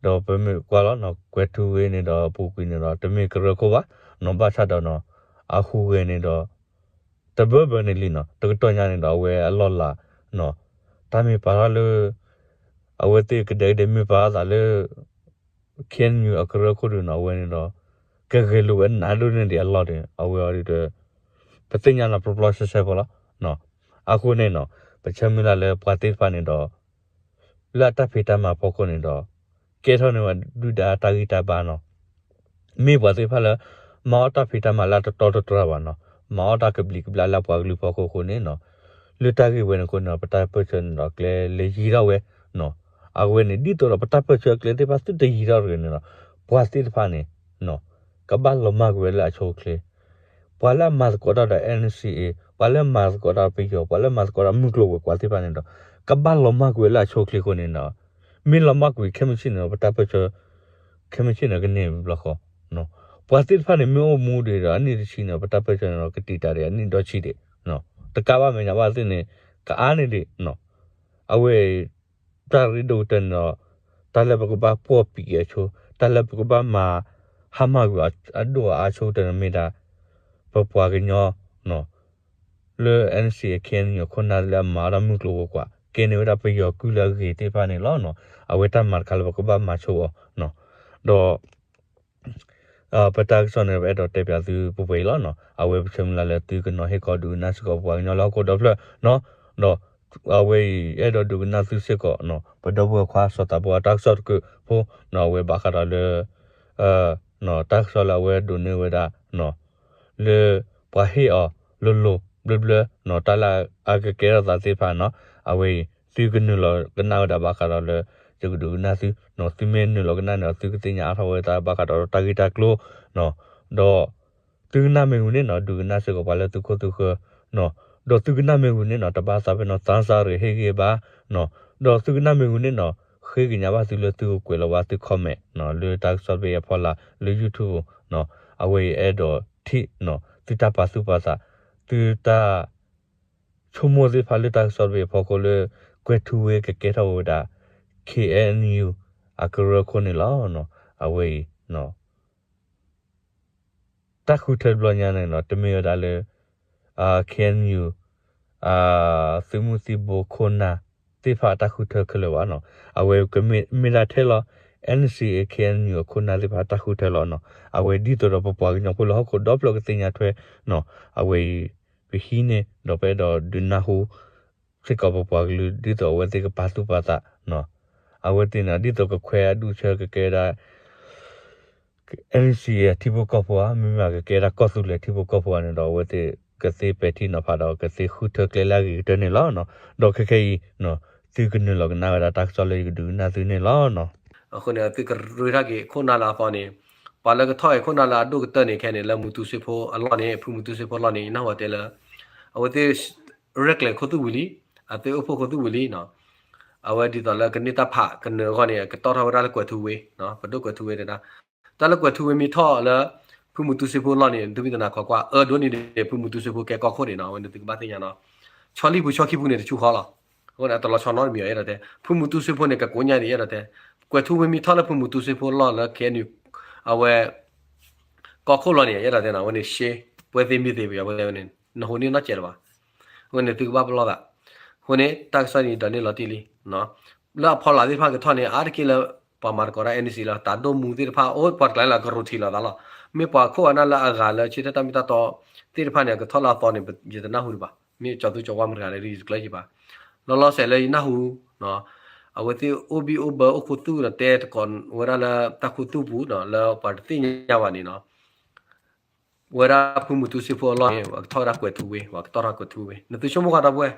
ဒီးပမ့ၢ်ကွၢ်လီၤ ကွဲၤထူဝ့န့ၣ်ဒီး ပူၤကွံာ်န့ၣ်ဒီး တမ့ၢ်ကရၢခိၣ်ဘၣ်, ဘၣ်ဆၣ်ဒီး အဟူးဂဲၤန့ၣ်ဒီး တဘၢဘၢန့ၣ်လံနီၤ, တကတီၢ်ညါန့ၣ်ဒီး အဝဲအလီၢ်လၤ တၢ်မ့ၢ်ပာ်ထီၣ်လၢ အဝဲသ့ၣ်ကဒဲကဒဲမ့ၢ်ပာ်ထီၣ်သးလၢ K N U အကရၢခိၣ်ဒုးနီၤ အဝဲန့ၣ်ဒီး ကဂဲၤလိာ်ဝဲနးဒိၣ်န့ၢ်ဒံးအလီၢ်ဒီး အဝဲအီၤဒုး ပသ့ၣ်ညါလီၤပျီပျီဆှဲဆှဲဖိလီၤ. အဃိန့ၣ်နီၤ ပဆၢမုၢ်လၢ်လၢပှၤသ့ၣ်တဖၣ်န့ၣ်ဒီး လၢအတၢ်ဖံးတၢ်မၤဖီခိၣ်န့ၣ်ဒီး ကဲထီၣ်န့ၢ်ဝဲဒုၣ်ဒါတၢ်ဂံၢ်တၢ်ဘါနီၤ. မ့ၢ်ပှၤသ့ၣ်တဖၣ်လၢ မၤအီၣ်တၢ်ဖံးတၢ်မၤလၢအတတီတတြၢ်ဘၣ်နီၤ, မၤအီၣ်တၢ်ကဘျံးကဘျၣ်လၢအပှၤကလုာ်ဖီခိၣ်အဃိန့ၣ်နီၤ, လၢတၢ်ဂ့ၢ်ဝဲန့ၣ်အဃိန့ၣ် ပတၢ်ပၢၢ်ဆၢန့ၣ်ဒီး ကျဲလဲၤယံၤထီၣ်ဝဲနီၤ. အဝဲန့ၣ် ဒ်သိးဒီးပတၢ်ပၢၢ်ဆၢအကျဲသ့ၣ်တဖၣ်သုတယံၤထီၣ်တဂ့ၤန့ၣ်ဒီး ပှၤသ့ၣ်တဖၣ်န့ၣ် ကဘၣ်လီၤမၢ်ကွံာ်ဝဲလၢအဆိအချ့, ပှၤလၢအမၤသကိးတၢ်ဒီး NCA, ပှၤလၢအမၤသကိးတၢ်ဒီးပယီၤ, ပှၤလၢအမၤသကိးတၢ်မုၢ်ကျိၤဝဲၤကွာ်သ့ၣ်တဖၣ်န့ၣ်ဒီး ကဘၣ်လီၤမၢ်ကွံာ်ဝဲလၢအဆိအချ့အဃိန့ၣ်ဒီး မ့ၢ်လီၤမၢ်ကွံာ်ခဲမုၢ်ဆ့ၣ်န့ၣ်ဒီး ပတၢ်ပၢၢ်ဆၢ ခဲမုၢ်ဆ့ၣ်န့ၣ်ကန့ၢ်ဘျီဃီ, ပှၤသ့ၣ်တဖၣ်န့ၣ် မ့ၢ်အိၣ်မူဒံးဒီးအနံၣ်တဆံန့ၣ် ပတၢ်ပၢၢ်ဆၢန့ၣ်ဒီး ကတံာ်တာ်ဒံးအနံၣ်ဒီဆံဒံး, တကးဘၣ်မဲာ်ညါဘၣ်သ့ၣ်န့ၣ် ကအါန့ၢ်ဒံး, အဝဲအံၤ တၢ်ရ့ဒိၣ်ကတၢၢ်န့ၣ်ဒီး တၢ်လၢပကဘၣ်ပှီၢ်ပံာ်အဆိ, တၢ်လၢပကဘၣ်မၤဟါမၢ်ကွံာ်အဒိၣ်အါဆိကတၢၢ်န့ၣ်မ့ၢ်ဒၣ် ပပှၤကညီ လၢ NCA KNU အခိၣ်နၢ်လၢအမၤအီၣ်တၢ်မုၢ်ကျိၤဝဲၤကွာ် ကဲန့ၢ်ဝဲဒၣ်ပယီၤကုၢ်လၢအဂ့ၤသ့ၣ်တဖၣ်န့ၣ်လီၤ. အဝဲတၢ်မၤတခါလၢပကဘၣ်မၤဆိအီၤ, ဒီး ပတၢ်ကစီၣ်န့ၣ် ပအဲၣ်ဒိးတဲပၠးသုပှဲၤပှဲၤအံၤလီၤ. အဝဲပဆၢမုၢ်လၢ်လၢသုကနီၤဟ့ၣ်ခီဒုးကနၣ်စ့ၢ်ကီးပှၤကညီလၢဟီၣ်ခိၣ်ဒီဖျၢၣ်, ဒီးအဝဲအံၤ အဲၣ်ဒိးဒုးကနၣ်သုစ့ၢ်ကီး ပဒီပုၢ်ဝဲၢ်ခွါစီၤသးဘိအတၢ်ကစီၣ်တကုးဖိ, အဝဲဘၣ်ဃးဒီးလၢ တၢ်ကစီၣ်လၢအဝဲဒိးန့ၢ်ဝဲဒၣ် လၢပှၤဟ့ၣ်အီၤလိၤလိၤဘျၢဘျၢ တၢ်လၢအကကဲထီၣ်သးသ့ၣ်တဖၣ်န့ၣ်, အဝဲအံၤ သုကနုာ်လီၤကနၣ်ဝဲဒၣ်ဘၣ်ဃးဒီးလၢ ယကဒုးကနၣ်သု, သုမ့ၢ်နုာ်လီၤကနၣ်န့ၣ်ဒီး သုကသ့ၣ်ညါအါထီၣ်ဝဲဒၣ်ဘၣ်ဃးဒီးတၢ်ဂ့ၢ်တၢ်ကျိၤ, ဒီး သုကနၣ်မ့ၢ်ဝံၤန့ၣ်နီၤ ဒုးကနၣ်စ့ၢ်ကီးပှၤလၢသုခိၣ်သုဃၢၤ, ဒီးသုကနၣ်မ့ၢ်ဝံၤန့ၣ်နီၤ တဘၣ်သးပ့ၤနီၣ် သးစၢ်ရ့ၣ်ဟ့ၣ်ဂံၢ်ဘါ, ဒီးသုကနၣ်မ့ၢ်ဝံၤန့ၣ်နီၤ ဃ့ကညးဘၣ်သုလၢသုကကွဲးလီၤဘၣ်သု comment နီၤ လၢတၢ်ကစီၣ်တဘ့ၣ်အဖီလာ် လၢ YouTube နီၤ, အဝဲအံၤအဲၣ်ဒိးထံၣ်နီၤ သုတၢ်ပာ်သူၣ်ပာ်သး, သုတၢ် ဆိကမိၣ်သ့ၣ်တဖၣ်လၢတၢ်ကစီၣ်တဘ့ၣ်အဖီခိၣ်လၢ ကွဲၤထူဝ့ကကဲထီၣ်ဝဲဒၣ် KNU အကရၢခိၣ်န့ၣ်လီၤ. အဝဲအံၤ တၢ်ဃုထၢတဘျီညါန့ၣ်လီၤ တမ့ၢ်ဝဲဒၣ်လၢ KNU သုးမုၢ်သံၣ်ဘိခိၣ်နၢ်သ့ၣ်တဖၣ်အတၢ်ဃုထၢခဲလၢာ်ဘၣ်နီၤ, အဝဲကမ့ၢ်ဒၣ်ထဲလီၤ NCA KNU အခိၣ်နၢ်သ့ၣ်တဖၣ်အတၢ်ဃုထၢလီၤနီၤ, အဝဲဒ်သိးဒီးပပှၤကညီဖိလၢဟီၣ်ခိၣ်ဒီဖျၢၣ်ကသ့ၣ်ညါထွဲနီၤ, အဝဲအံၤ ပဟံးန့ၢ် ဒီးပအဲၣ်ဒိးဒုးနၢ်ဟူ စ့ၢ်ကီးပပှၤကလုာ် ဒ်သိးအဝဲသ့ၣ်ကပာ်သူၣ်ပာ်သးနီၤ, အဝဲသ့ၣ်န့ၣ် ဒ်သိးကခွဲးအဒူၣ်ဆၢကကဲဒၣ် NCA အထံဖိကီၢ်ဖိဧါ, မ့မ့ၢ်ကကဲဒၣ်ကီၢ်သူလ့ၤထံဖိကီၢ်ဖိဧါန့ၣ်ဒီး အဝဲသ့ၣ်ကသ့ပဲာ်ထံနီၤဖးဒီး ကသ့ဃုထၢကျဲလၢအဂ့ၤကတၢၢ်န့ၣ်လီၤ. ဒီးခဲခဲအံၤ သုကနုာ်လီၤကနၣ်ဝဲဒၣ်တၢ်ကစီၣ်လၢယကဒုးကနၣ်သုန့ၣ်လီၤ. အဃိန့ၣ် သုကရ့ထီၣ်က့ၤခိၣ်နၢ်လၢအသီန့ၣ်, ပှၤလၢကထီၣ်အံၤခိၣ်နၢ်လၢအဒိၣ်ကတၢၢ်န့ၣ် ခဲန့ၣ် လၢမူတူစ့ဖိအလီၢ်န့ၣ် ဖုမူတူစ့ဖိလီၢ်န့ၣ် ယနၢ်ဟူတဲလၢ အဝဲသ့ၣ် ရဲၣ်ကျဲၤခိၣ်သူၣ်ဝံၤလံ, အဝဲသ့ၣ်အိၣ်ဖှိၣ်ခိၣ်သူၣ်ဝံၤလံနီၤ, အဝဲဒ်သိးလၢကန့ၢ်တၢ်ဖးကနၢၤအဂီၢ်န့ၣ် ကတီၢ်ထီၣ်ဝဲဒၣ်လၢကွဲၤထူဝ့, ပဒိၣ်ကွဲၤထူဝ့တဲဒၣ်, တၢ်လၢကွဲၤထူဝ့မ့ၢ်ထီၣ်လၢ ဖုမူတူစ့ဖိလီၢ်န့ၣ် သုမ့ၢ်တနၤခိးကွၢ် အၢဒိၣ်န့ၣ်ဒီး ဖုမူတူစ့ဖိကဲကီၢ်ခိၣ်န့ၣ်နီၤ, အဝဲန့ၣ်သုကဘၣ်သ့ၣ်ညါနီၤ, ဆီလံပူၤဆီခံပူၤန့ၣ် တဆူဃီလီၤ. အဃိန့ၣ် အတလီၤဆီနီတမံၤအံၤ အဲၣ်ဒိးတဲ, ဖုမူတူစ့ဖိန့ၣ် ကကိးညါန့ၣ် အဲၣ်ဒိးတဲ, ကွဲၤထူဝ့မ့ၢ်ထီၣ်လၢဖုမူတူစ့ဖိလီၢ်လၢ KNU အဝဲ ကီၢ်ခိၣ်လီၤန့ၣ် အဲၣ်ဒိးတဲနီၤ အဝဲန့ၣ်ရှဲ, ပှဲၤသ့မ့ၢ်သ့ပယီၤဝဲန့ၣ် နဟူးန့ၢ်နီတစဲးလၢၤဘၣ်. အဃိန့ၣ် သုကဘၣ်ပလီၢ်သး, အဃိန့ၣ် တၢ်ကစီၣ်န့ၣ်ဒိးန့ၢ်လီၤတံၢ်လံ, လၢအဖီလာ်သ့ၣ်တဖၣ်ကထီၣ်န့ၣ် အါတက့ၢ်လၢ ပှၤမၤသကိးတၢ် NCA လီၤ, တၢ်ဒိၣ်မူသ့ၣ်တဖၣ် အိၣ်ပှၤတကျါလၢကရူၢ်ထံးလီၤသးလီၤ. မ့ၢ်ပှၤခိၣ်အနၢ်လၢအဂၤလၢဆၢထၢၣ်တၢ်မ့ၢ်တၢ်တီသ့ၣ်တဖၣ်န့ၣ် အကထီၣ်လၢအသီန့ၣ် ယတနၢ်ဟူဒံးဘၣ်, မ့ၢ်ကၠီၤသူကၠီၤဝါမတၤတဂၤလၢယတကျၢၤက့ၤဘၣ်. လီၤလီၤဆဲးလၢယနၢ်ဟူ အဝဲသ့ၣ်အိၣ်ဘံၣ်အိၣ်ဘၢအိၣ်ခိၣ်သူၣ်ဒီးတဲသကိးဝဲဒၣ်လၢတၢ်ခူသူၣ်ပူၤနီၤ လၢပှၤတသ့ၣ်ညါဘၣ်န့ၣ်နီၤ, ဝဲဒၣ်ဖုမူတူစ့ဖိအလီၢ်န့ၣ် ပှၤကထီၣ်ဝဲဒၣ်ကွဲၤထူဝ့, ပှၤကတီၢ်ထီၣ်ကွဲၤထူဝ့, နသုဆိကမိၣ်ကွၢ်ဒီပုၢ်ဝဲၢ်,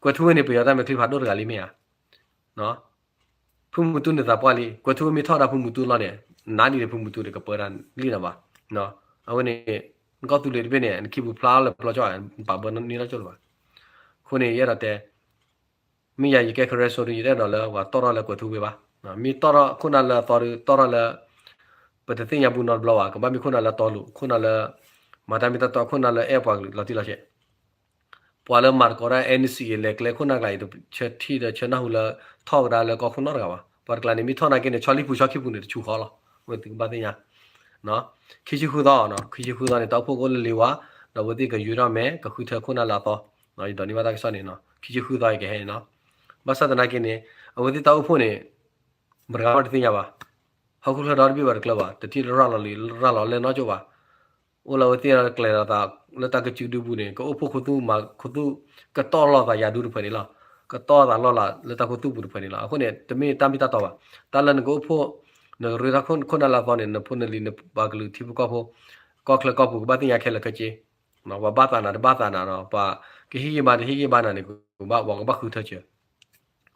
ကွဲၤထူဝ့န့ၣ် ပယီၤတၢ်မဲာ်ချံဖးဒိၣ်တဂၤလံမ့ၢ်ဧါ. ဖုမူတူန့ၣ်သးပှၢ်လံ, ကွဲၤထူဝ့မ့ၢ်ထီၣ်ဝဲဒၣ်ဖုမူတူလီၢ်န့ၣ် နးဒံးဒီးဖုမူတူဒီးကပၢတၢ်လံနီၤဘၣ်. အဝဲန့ၣ် နကီၢ်သူလ့ၤတဘ့ၣ်န့ၣ် နခံပူၤဖျါလၢပျီကၠီၣ် နပာ်ဘၢန့ၢ်ထီၣ်ကၠိလၢၤဘၣ်. အဃိန့ၣ် ယအဲၣ်ဒိးတဲ မ့ၢ်ယၤယကဲ Karen Soe ဒီး ယတအဲၣ်ဒိးလၢပှၤတီၢ်ထီၣ်လၢကွဲၤထူဝ့ဘၣ်. မ့ၢ်တီၢ်ထီၣ်ခိၣ်နၢ်လၢအသီဒီး တီၢ်ထီၣ်လၢ ပတသ့ၣ်ညါပူၤနီတဘျီဘၣ်, ကဘၣ်မ့ၢ်ခိၣ်နၢ်လၢအတီလိၤ, ခိၣ်နၢ်လၢ မၤတၢ်မ့ၢ်တၢ်တီ ခိၣ်နၢ်လၢအဲၣ်ပှၤကလုာ်လီၤတံၢ်လီၤဆဲး. ပှၤလၢမၤသကိးတၢ် NCA လဲၤကျဲခိၣ်နၢ်ကျါအံၤ တဆၢထံၣ်ဒီးဆၢနၢ်ဟူလၢ ထီၣ်ဝဲဒၣ်လၢကီၢ်ခိၣ်နီတဂၤဘၣ်. ပှၤတကျါန့ၣ် မ့ၢ်ထီၣ်နာ်က့န့ၣ် ဆီလံပူၤဆီခံပူၤန့ၣ် တဆူဃီလီၤ. အဝဲသုကဘၣ်သ့ၣ်ညါ ခံဆံဃုသီ, ခံဆံဃုသီန့ၣ် တၢ်အိၣ်ဖှိၣ်ကအိၣ်လၢလ့ဝါ, ဒီးအဝဲသ့ၣ်ကယုၢ်ထီၣ်မဲာ် ကဃုထၢခိၣ်နၢ်လၢအသီ, ယဒိးန့ၢ်ဘၣ်တၢ်ကစီၣ်န့ၣ်နီၤ ခံဆံဃုသီအံၤကဟဲန့ၣ်နီၤ. ဘၣ်ဆၣ်သနာ်က့န့ၣ် အဝဲသ့ၣ်တၢ်အိၣ်ဖှိၣ်န့ၣ် မတၤဂၤတသ့ၣ်ညါဘၣ်. ဟီၣ်ခိၣ်ချၢဒီတဘ့ၣ်ဘၣ်တကျၢၤဘၣ်, တထံၣ်လၢရၤလီၤလံ ရၤလီၤလဲၢ်နီၢ်ကၠိဘၣ်. အိၣ်လၢအဝဲသ့ၣ်ကျဲၤလီၤသးလၢတၢ်ကစုဒုပူၤန့ၣ် ကအိၣ်ဖှိၣ်ခူသူၣ်မၤခူသူၣ် ကတီၢ်လီၤသးယၤဒူတဖၣ်န့ၣ်လီၤ. ကတီၢ်သးလီၢ်လၤလၢတၢ်ခူသူၣ်ပူၤတဖၣ်န့ၣ်လီၤ. အဃိန့ၣ် တမ့ၢ်တၢ်မ့ၢ်တၢ်တီဘၣ်. တၢ်လၢနကအိၣ်ဖှိၣ် နကရ့ထီၣ်ခိၣ်နၢ်လၢအသီန့ၣ် နဖိနလံၤနပှၤကလုာ်ထံဖိကီၢ်ဖိ ကီၢ်ချၢကီၢ်ပူၤကဘၣ်သ့ၣ်ညါခဲလၢာ်ခဲဆ့ ပှၤဘၣ်သးနၤတဘၣ်သးနၤဒီး ပှၤကဟ့ၣ်ဂံၢ်ဘါတဟ့ၣ်ဂံၢ်ဘါနၤန့ၣ် ပှၤကဘၣ်ဃုထၢစၢၤ.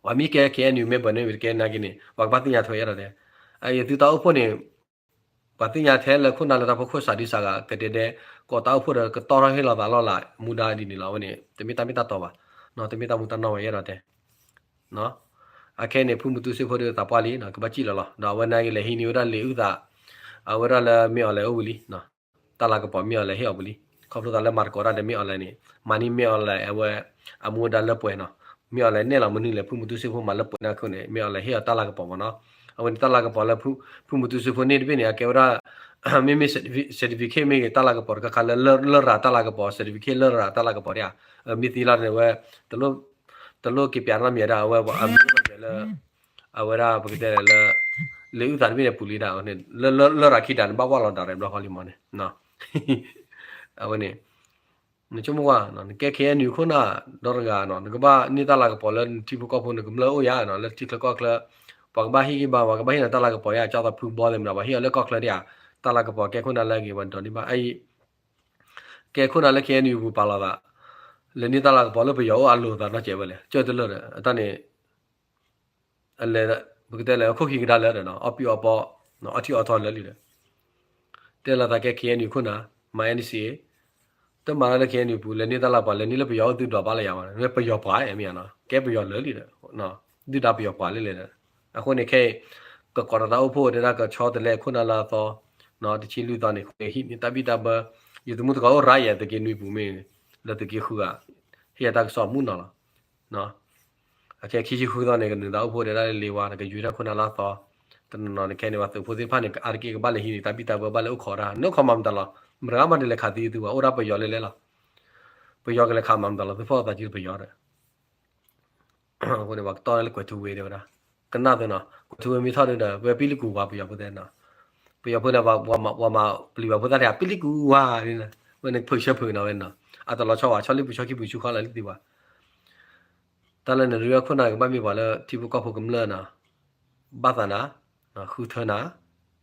ပှၤမ့ၢ်ကဲ KNU member န့ၣ် တကဲနာ်က့န့ၣ် ပှၤကဘၣ်သ့ၣ်ညါထွဲအဲၣ်ဒိးတဲ. အအံၤသုတၢ်အိၣ်ဖှိၣ်န့ၣ် ပှၤသ့ၣ်ညါထဲလၢခိၣ်နၢ်လၢတၢ်ဖီခိၣ်စးဒုစးဂၤ ကတဲဒဲ ကိးတၢ်အိၣ်ဖှိၣ်ဒီးကတီၢ်ထီၣ်ဟ့ၣ်လီၤသးလီၢ်လၢ် မူဒါဒ်န့ၣ်လီၤ. အဝဲန့ၣ် တမ့ၢ်တၢ်မ့ၢ်တၢ်တီဘၣ်, တမ့ၢ်တၢ်မူတၢ်နီၢ်ဝဲယအဲၣ်ဒိးတဲ အခဲအံၤန့ၣ် ဖုမူတူစ့ဖိဒီးသးပှၢ်လံ ကဘၣ်စံၣ်လီၤလီၤ. ဒီးအဝဲန့ၣ်ကလဲၤဟံးန့ၢ်ဝဲဒၣ်လံာ်အုၣ်သး အဝဲဒၣ်လၢမ့ၢ်အီၤလဲၤအိၣ်ဝံၤလံ တၢ်လၤကပီၤမ့ၢ်အီၤလဲၤဟ့ၣ်အီၤဝံၤလံ. ခီဖျိသးလၢမၤသကိးတၢ်ဒီးမ့ၢ်အီၤလဲၤန့ၣ် မၤန့ၢ်မ့ၢ်အီၤလဲၤအဝဲ အမူဒါလၢပှဲၤနီၤ. မ့ၢ်အီၤလဲၤနဲၣ်လီၤမနုၤလဲၣ် ဖုမူတူစ့ဖိမၤလၢပှဲၤန့ၣ်အဃိန့ၣ် မ့ၢ်အီၤလဲၤဟ့ၣ်အီၤတၢ်လၤကပီၤမ့ၢ်နီၤ. အဝဲန့ၣ်တၢ်လၤကပီၤလၢ ဖုမူတူစ့ဖိန့ၣ်တဘ့ၣ်န့ၣ် အကဲဝဲဒၣ် မ့မ့ၢ် certificate မ့ၢ်ဂ့ၤ တၢ်လၤကပီၤတခါခါလၢ လရာ်တၢ်လၤကပီၤ certificate လရာ်တၢ်လၤကပီၤဒ်ဧါ. မ့ၢ်သံလီၤန့ၣ်ဝဲ တလိၣ်က့ၤပျးနီတမံၤဒၣ် အဝဲပှၤအမံၤလၢ အဝဲဒၣ်ပကတဲလၢ လံာ်အုၣ်သးတဘ့ၣ်န့ၣ်ပူၤလံဒၣ် လရာ်ခံဒၣ်န့ၣ် ဘၣ်ဝဲလီၤဒၣ်ရဲၣ်ဘျီဃီလံမ့ၢ်န့ၣ် အဝဲန့ၣ် နဆိကမိၣ်ကွၢ် နကဲ K N U ခိၣ်နၢ်ဒီတဂၤနီၤ နကဘၣ်န့ၢ်တၢ်လၤကပီၤလၢနထံဖိကီၢ်ဖိ နကမျၢၢ်အိၣ်ယၤနီၤ လၢထံချၢကီၢ်ချၢ ပှၤကဘၣ်ဟ့ၣ်ဂံၢ်ဘါ ပှၤကဘၣ်ဟ့ၣ်နၤတၢ်လၤကပီၤယၤ ကၠီသးဖုဘီသ့ၣ်မနုၤ ပှၤဟ့ၣ်အီၤလၢကီၢ်ချၢဒ်ဧါ. တၢ်လၤကပီၤကဲခိၣ်နၢ်လၢအဂ့ၤ ပှၤဒိးန့ၢ်ဘၣ်အံၤ ကဲခိၣ်နၢ်လၢ K N U ပူၤပာ်လီၤသး လဲၤန့ၢ်တၢ်လၤကပီၤလၢပယီၤအိၣ်အလိၤသးနီတစဲးဝဲလဲၣ် ကၢၢ်တလၢာ်ဒီး အတၢ်န့ၣ် အလဲၤ ပကတဲလဲၤခိၣ်ခံကဒါလၢာ်ဒီးနီၤ အီၣ်ပံအီပီ အီထံအီထီလၢာ်လံဒီး တဲလီၤသးကဲ K N U ခိၣ်နၢ် မၤ N C A တမၤတၢ်လၢ K N U ပူၤ လဲၤန့ၢ်တၢ်လၤကပီၤ လဲၤန့ၢ်လၢပယီၤအိၣ်သုဒိးဘၣ်လၢယၤဘၣ် ပယီၤပှၤမ့ၢ်ဧါနီၤ ကဲပယီၤလၢာ်လံဒီး ဒုၣ်ဒါပယီၤပှၤလၢလဲၣ်ဒီး အဃိန့ၣ်ခဲအံၤ ကကိးတၢ်အိၣ်ဖှိၣ်ဝဲဒၣ်ကဆီတလဲခိၣ်နၢ်လၢအသီ တဆံလွံၢ်သီန့ၣ် ဃိဟံးန့ၢ်တၢ်ဘံၣ်တၢ်ဘၢ ယသမုၣ်သကိးအိၣ်ရၤယဲၢ်သုးက့နွံပူၤမ့ၢ် လၢသုးက့ဃုဂၤ ဟ့ၣ်ယၤတၢ်ကစီၣ်မုၢ်နီၤလီၤ. အခဲခံဆံဃုသီန့ၣ် ကနုာ်သးအိၣ်ဖှိၣ်ဒဲးဒၣ်လၢလ့ဝါ ကယူၤတၢ်ခိၣ်နၢ်လၢအသီ တနီၤနီၤန့ၣ် ခဲန့ၣ် ပှၤသုးဖိသ့ၣ်တဖၣ်န့ၣ် အါတက့ၢ်ကဘၣ်လဲၤဟံးန့ၢ်တၢ်ဘံၣ်တၢ်ဘၢ ဘၣ်လဲၤအိၣ်ခိးတၢ် နအိၣ်ခိးမၤမတၤလီၤ. မတၤဂၤမးဒ်လဲၤခးသံသုဘၣ် အိၣ်ဒၣ်ပယီၤလဲၣ်လဲၣ်လီၤ. ပယီၤကလဲၤခးမၤမတၤလီၤ သုဖီၣ်သးစုပယီၤဒီး အဃိန့ၣ် ပှၤကတီၢ်လၢကွဲၤထူဝ့ၤတဲဝဲဒၣ် ကနၣ်သုနီၤ ကွဲၤထူဝ့ၤမ့ၢ်ထီၣ်ဒုဒီး ပဝဲပံလံကူဝါပယီၤဖိသ့ၣ်နီၤ ပယီၤဖိန့ၣ် ပှၤမၤပျံၤပှၤဖိသၣ်တဂၤ ပံလံကူဝါ ဝဲန့ၣ်ဖုးဆၢဖုးနီၤဝဲနီၤ အတလီၤဆီဘၣ် ဆီလံပူၤဆီခံပူၤဆူခီလၢလံသ့ၣ်ပှၤ တၢ်လၢနရ့အခိၣ်နၢ်ကဘၣ်မ့ၢ်ပှၤလၢထံဖိကီၢ်ဖိကမျၢၢ်နီၤ ဘၣ်သးနၤ ဃုထၢ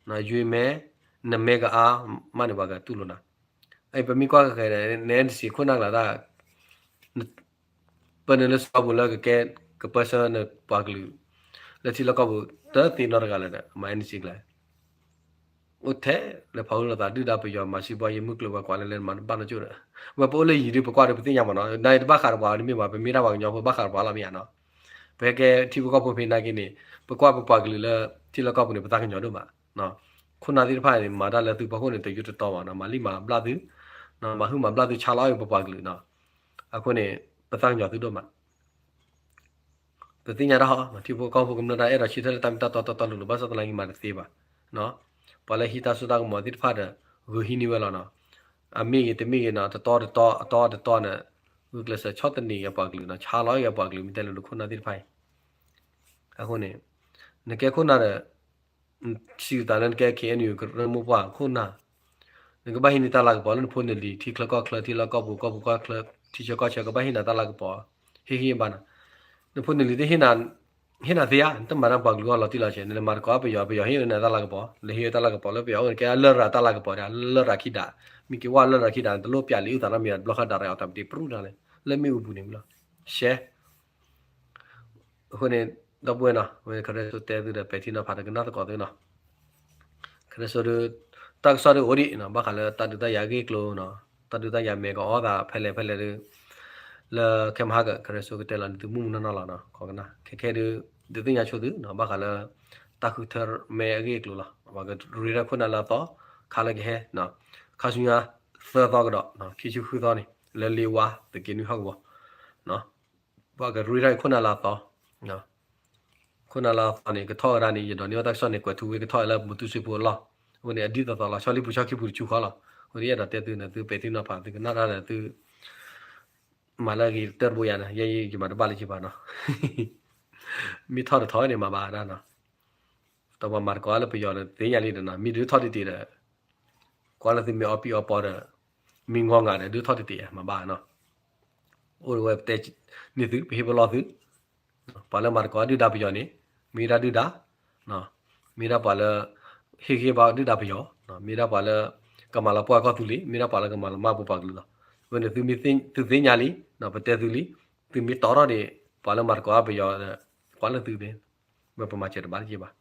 နၤ ယွ့မဲ နမဲကအါ မးန့ၣ်ပှၤကတူၢ်လိာ်နၤ အံၤပမ့ၢ်ကွၢ်ကဃဲၤဒီး န N C ခိၣ်နၢ်ကလၤတၢ် ပၢနုာ်လၢစီၤပူၤလၢကကဲ ကပၢဆှၢနပှၤကလုာ် လၢထံလီၢ်ကီၢ်ပူၤ တသ့နီတဂၤလၢၤဒီး မၤ N C ကျဲ အိၣ်ထဲလၢဖးအူလိာ်သး ဒုၣ်ဒါပယီၤမၤစံးဘီယံၤမုၢ်ကျိၤဝဲၤကွာ်လၢလဲၤမၤတဘၣ်နီၢ်ကၠိၣ်ဒီး ဝဲပအိၣ်လၢယံၤဒုးပကွၢ်ဒီးပသ့ၣ်ညါမးနီၤ နတဘၣ်ဃးဒီးပှၤတမ့ၢ်ဘၣ် ပမ့ၢ်ဒၣ်ပှၤကညီဖိဘၣ်ဃးဒီးပှၤလီၤမ့ၢ်ဧါနီၤ ပဟဲကဲထံဖိကီၢ်ဖိဖဲနာ်က့န့ၣ် ပကွၢ်ပပှၤကလုာ်လၢထံလီၢ်ကီၢ်ပူၤန့ၣ် ပသးကညီၤဒိၣ်မး ခိၣ်နၢ်သ့ၣ်တဖၣ်န့ၣ် မၤတၢ်လၢသုဖီခိၣ်န့ၣ် တယိတတီဘၣ်နီၤ မၤလံမၤဘျၣ်သု မၤဟုၣ်မၤဘျၣ်သုဆါလီၤအီၤပပှၤကလုာ်နီၤ အဃိန့ၣ် ပသးကညီၤသုဒိၣ်မး ပသ့ၣ်ညါတၢ်ဟီ ထံဖိကီၢ်ဖိကမျၢၢ်တၢ်အဲၣ်ဒိးဆၢထၢၣ်လၢတၢ်မ့ၢ်တၢ်တီတီတီလိၤလိၤ ဘၣ်ဆၣ်သနာ်က့မၤတသ့ဘၣ် ပှၤလၢဟံးတၢ်စိတၢ်ကမီၤသ့ၣ်တဖၣ်ဒီး ဂုာ်ဟံးန့ၢ်ဝဲလီၤနီၤ အမ့ၢ်ဂ့ၤတမ့ၢ်ဂ့ၤနီၤ တတီတတီ အတီတတီန့ၣ် ဂုာ်ကျဲးစၢးဆီၣ်သနံးက့ၤပှၤကလုာ်နီၤ ဆါလီၤက့ၤပှၤကလုာ် မ့ၢ်တဲလိၤလိၤခိၣ်နၢ်သ့ၣ်တဖၣ်အံၤ အဃိန့ၣ် နကဲခိၣ်နၢ်ဒီး စံးသးလၢနကဲ K N U ကရၢမိၢ်ပှၢ်ခိၣ်နၢ် နကဘၣ်ဟံးန့ၢ်တၢ်လၤကပီၤလၢနဖိနလံၤ ထံချၢကီၢ်ချၢ ထံလီၢ်ကီၢ်ပူၤ ကီၢ်ပူၤကီၢ်ချၢ ထံဆၢကီၢ်ဆၢ ကဘၣ်ဟ့ၣ်နၤတၢ်လၤကပီၤ ဟ့ၣ်ဂံၢ်ဘါနၤ နဖိနလံၤသ့ၣ် ဟ့ၣ်နၤသ့ဧါ နတမၤတၢ်ပှၤကလုာ်အဂီၢ်လီၤတံၢ်လီၤဆဲး နလဲၤမၤသကိးပယီၤ ပယီၤဟ့ၣ်နၤတၢ်လၤကပီၤ လဲၤဟ့ၣ်တၢ်လၤကပီၤလၢပယီၤအဂီၢ် နကဲလရာ်တၢ်လၤကပီၤဒၣ် လရာ်ခံဒၣ် မ့ၢ်က့ၤဝဲလရာ်ခံဒၣ် နတလိၣ်ပျးလံာ်အုၣ်သးနီတမံၤ တဘျီဃီဒၣ်ရဲၣ်အီၤတၢ်ပတံၤပြူၣ်ဒၣ်လဲာ် လၢမ့ၣ်အူပူၤန့ၣ်ဝံၤလီၤ ရှဲ အဃိန့ၣ် ဒီပုၢ်ဝဲၢ်နီၤ ဝဲခရၢစိတဲသုဒီး ပဲာ်ထံနီၤဖးတကနၣ်သကိးသုနီၤ ခရၢစိဒီး တၢ်ကစီၣ်ဒုးအိၣ်ဒံးနီၤ ဘၣ်ဃးလၢတၢ်ဒုးတၢ်ယၤအဂ့ၢ်အကျိၤနီၤ တၢ်ဒုးတၢ်ယၤမဲာ်ကအိးသးဖဲလဲၣ်ဖဲလဲၣ်ဒုး လၢခဲမဟါက ခရၢစိကတဲလီၤန့ၢ်သုမုၢ်မုၢ်နီၢ်နီၢ်လီၤနီၤ ခိးကနၣ် ခဲခဲဒုး ဒုးသ့ၣ်ညါဆိသုနီၤ ဘၣ်ဃးလၢ တၢ်ဃုထၢမဲအဂ့ၢ်အကျိၤလီၤ ပှၤကရ့တၢ်ခိၣ်နၢ်လၢအသီ ခါလၢကဟဲ ခါဆူညါ သၢသီကဒီး ခံဆံဃုသီန့ၣ် လၢလ့ဝါ သုးက့နွံဟီၣ်ကဝီၤ ပှၤကရ့တၢ်ခိၣ်နၢ်လၢအသီ ခိၣ်နၢ်လၢအသီန့ၣ် ကထီၣ်ဝဲဒၣ်န့ၣ် ယဒိးန့ၢ်ဝဲတၢ်ကစီၣ်န့ၣ် ကွဲးထူဝ့ကထီၣ်ဝဲလၢမူတူစ့ဖိအလီၢ် အဃိန့ၣ် အဒ်သိးသိးလီၤ ဆီလံပူၤဆီခံပူၤတဆူဃီလီၤ အဃိန့ၣ် ယအဲၣ်ဒိးတဲသုန့ၣ် သုပဲာ်ထံနီၤဖး သုကနၣ်တၢ်ဒီးသု မၤလၢအဂ့ၤတၢၢ်တဘိယၤန့ၣ် ယဲယမၤတဘၣ်လၢယဘၣ်နီၤ မ့ၢ်ထီၣ်တထီၣ်န့ၣ် မၤဘၣ်ဒၣ်နီၤ တပှၤမၤသကိးလၢပယီၤဒီး သ့ၣ်ညါလံဒီးနီၤ မ့ၢ်ဒုးထီၣ်တတ့ၢ်ဒီး ကွၢ်လၢသုမ့ၢ်အီပံအီပီဒီး မ့ၢ်ငီငၤဒီး ဒုးထီၣ်တတ့ၢ် မၤဘၣ်နီၤ အိၣ်ဝဲပတဲန့ၢ်သု ပဟ့ၣ်ပလီၢ်သု ပှၤလၢမၤသကိးဒုၣ်ဒါပယီၤန့ၣ် မ့ၢ်ဒၣ်ဒုၣ်ဒါ မ့ၢ်ဒၣ်ပှၤလၢ ဟ့ၣ်ဂံၢ်ဘါဒုၣ်ဒါပယီၤ မ့ၢ်ဒၣ်ပှၤလၢ ကမၤလီၤပှီၢ်ကီၢ်သူလ့ၤ မ့ၢ်ဒၣ်ပှၤလၢကမၤလီၤမၢ်ပပှၤကလုာ်လီၤ အဃိန့ၣ် သုမ့ၢ်သုသ့ၣ်ညါလံ ပတဲသုလံ သုမ့ၢ်တီထီၣ်ဒံး ပှၤလၢမၤသကိးပယီၤဒီး ကွၢ်လၢသုသ့ၣ် ဝဲပမၤစၢၤတဘၣ်တက့ၢ်ဘၣ်